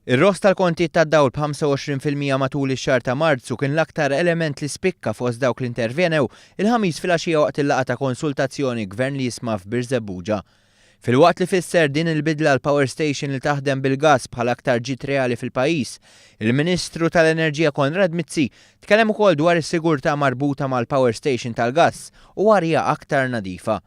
Ir-roħs tal-kontijiet tad-dawl b'25% matul ix-xahar ta' Marzu kien l-aktar element li spikka fost dawk li intervjenew il-Ħamis filgħaxija waqt il-laqgħa ta' konsultazzjoni Gvern li Jisma' f'Birżebbuġa. Filwaqt li fisser din il-bidla għal power station li taħdem bil-gass bħala aktar ġid reali fil-pajjiż, il-Ministru tal-Enerġija Konrad Mizzi tkellem ukoll dwar is-sigurtà marbuta mal-power station tal-gass u arja aktar nadifa.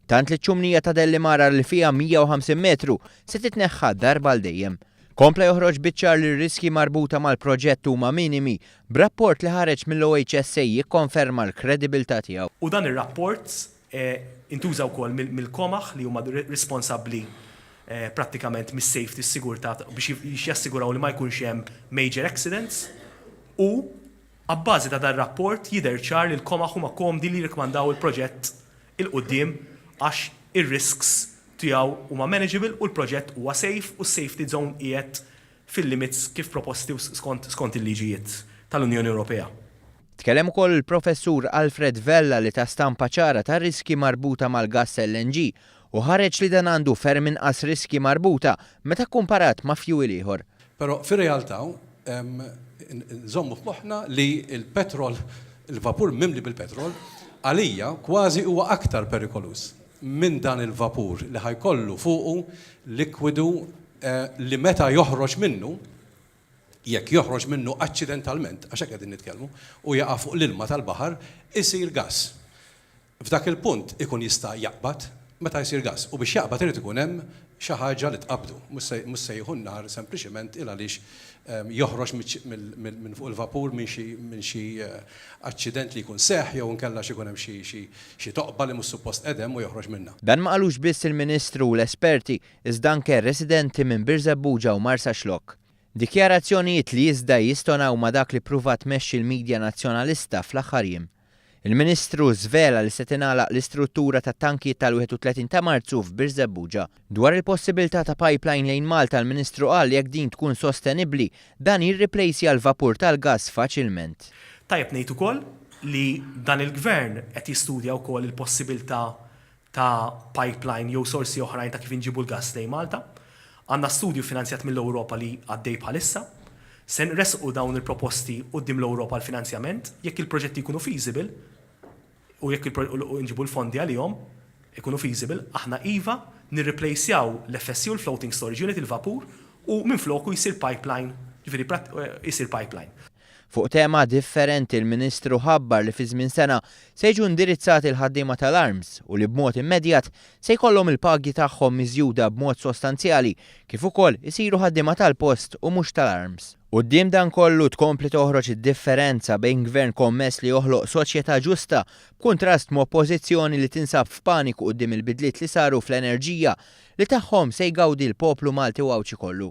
Tant li ċ-ċumnija ta' Dellimara li fiha 150 metru se titneħħa darba għal dejjem. Kompla joħroġ biċ-ċar li r-riskji marbuta mal-proġett huma minimi, b'rapport li ħareġ mill-OHSA jikkonferma l-kredibilità tiegħu. U dan ir-rapport intuża wkoll mill-COMAH li huma responsabbli prattikament mis-safety, s-sigurtà biex jassiguraw li ma jkunx hemm major accidents u Abbażi ta' dan rapport jidher ċar li l-COMAH huma komdi li jirrikmandaw il-proġett 'il quddiem għax ir-risks tiegħu huma manageable u l-proġett huwa safe u s-safety zone qiegħed fil-limits kif proposti u skont skont il-liġijiet tal-Unjoni Ewropea. Tkellem ukoll il-Professur Alfred Vella li ta stampa ċara tar-riskji marbuta mal-gass LNG u ħareġ li dan għandu ferm inqas riskji marbuta meta kkumparat ma' fjuwil ieħor. Però fir-realtà nżommu f'moħħna li l-petrol, il-vapur mimli bil-petrol, għalija kważi huwa aktar perikoluż minn dan il-vapur li ħa jkollu fuqu likwidu li meta joħroġ minnu, jekk joħroġ minnu aċċidentalment, għax hekk qegħdin nitkellmu, u jaqa' fuq l-ilma tal-baħar, isir gass. F'dak il-punt ikun jista' jaqbad meta jsir gass u biex jaqbad irid ikun hemm xi ħaġa li tqabbdu, mhux se jieħu n-nar sempliċiment il għaliex joħroġ minn fuq il-vapur minn xi minn xi aċċident li jkun seħħ jew inkella xi jkun hemm xi xi xi toqba li mhux suppost qed hemm u joħroġ minnha. Dan ma qalux biss il-Ministru u l-esperti, iżda anke residenti minn Birżebbuġa u Marsaxlokk. Dikjarazzjonijiet li iżda jistonaw ma' dak li ppruvat tmexxi l-media Nazzjonalista fl-aħħar jiem. Il-Ministru żvela li se tingħalaq l-istruttura tat-tankijiet tal-31 ta' Marzu f'Birżebbuġa. Dwar il-possibilità ta' pipeline lejn Malta l-Ministru qal li jekk din tkun sostenibbli, dan jirriplejsja l-vapur tal-gass faċilment. Tajjeb ngħid ukoll li dan il-Gvern qed jistudja wkoll il-possibilità ta' pipeline jew sorsi oħrajn ta' kif inġibu l-gass lejn Malta. Għandna studju finanzjat mill-Ewropa li għaddej bħalissa. Se nressqu dawn il-proposti quddiem l-Ewropa għall-finanzjament. Jekk il-proġetti jkunu feasible u jekk inġibu l-fondi għalihom ikunu feasible, aħna iva nirriplejsjaw l-FSU, l-Floating Storage Unit, il-vapur, u minfloku jsir pipeline, jiġifieri jsir pipeline. Fuq tema differenti l-Ministru ħabbar li fi żmien sena se jiġu indirizzati l-ħaddiema tal-ARMS u li b'mod immedjat se jkollhom il-pagi tagħhom miżjuda b'mod sostanzjali kif ukoll isiru ħaddiema tal-post u mhux tal-ARMS. Quddiem dan kollu tkompli toħroġ id-differenza bejn Gvern kommess li joħloq soċjetà ġusta b'kuntrast m'Oppożizzjoni li tinsab f'paniku quddiem il-bidliet li saru fl-enerġija li tagħhom se jgawdi l-poplu Malti u Għawdxi kollu.